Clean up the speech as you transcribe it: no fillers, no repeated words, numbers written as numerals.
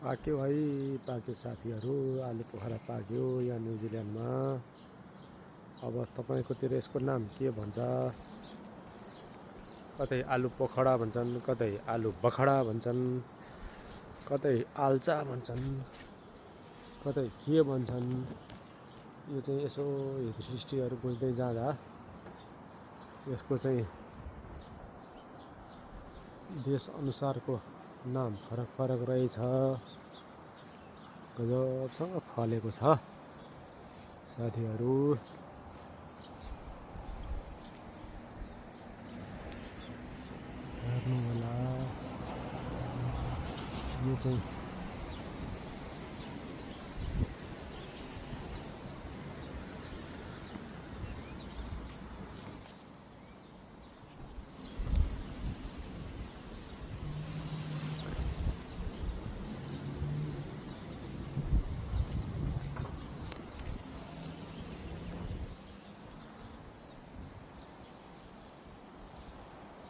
पाक्यो है, पाक्यो साथीहरू। आलु पोखरा पाक्यो यहाँ न्युजिल्यान्डमा। अब तपाईँकोतिर यसको नाम के भन्छ? कतै आलु पोखरा भन्छन्, कतै आलु बखडा भन्छन्, कतै आल्चा भन्छन्, कतै के भन्छन्। यो चाहिँ यसो हिस्ट्रीहरू बुझ्दै जाँदा यसको चाहिँ देश अनुसारको नाम फरक फरक रहेछ। गजबसँग फलेको छ साथीहरू। हेर्नु होला, यो चाहिँ